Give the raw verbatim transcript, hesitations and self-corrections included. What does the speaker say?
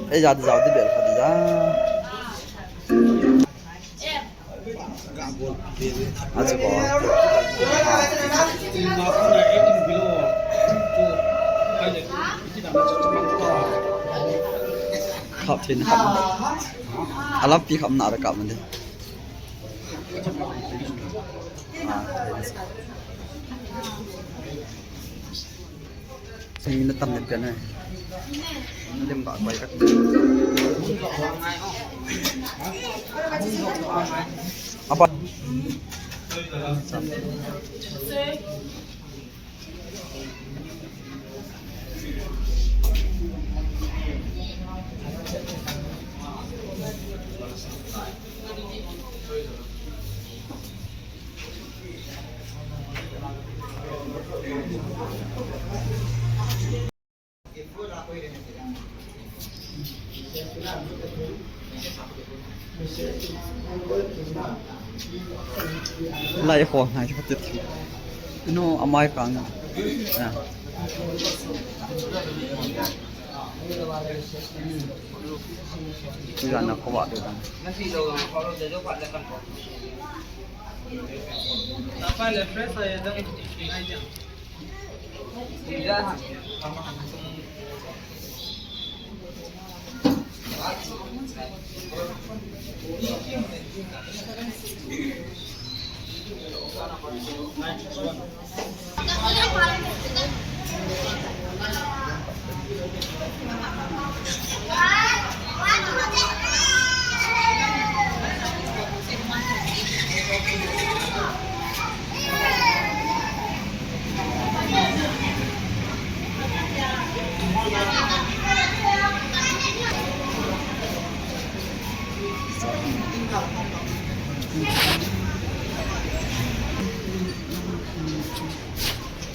Ei, ja, ja, di bel khat ja. Achu ko. Khap thin khap. Alampi khap na ra kap man de. Sing min tam nem kan ai. Lem ba koi ka. Apa? Lai ho ngai ka tit. No, amai kang. Ah. Kuya na ko wa de dan.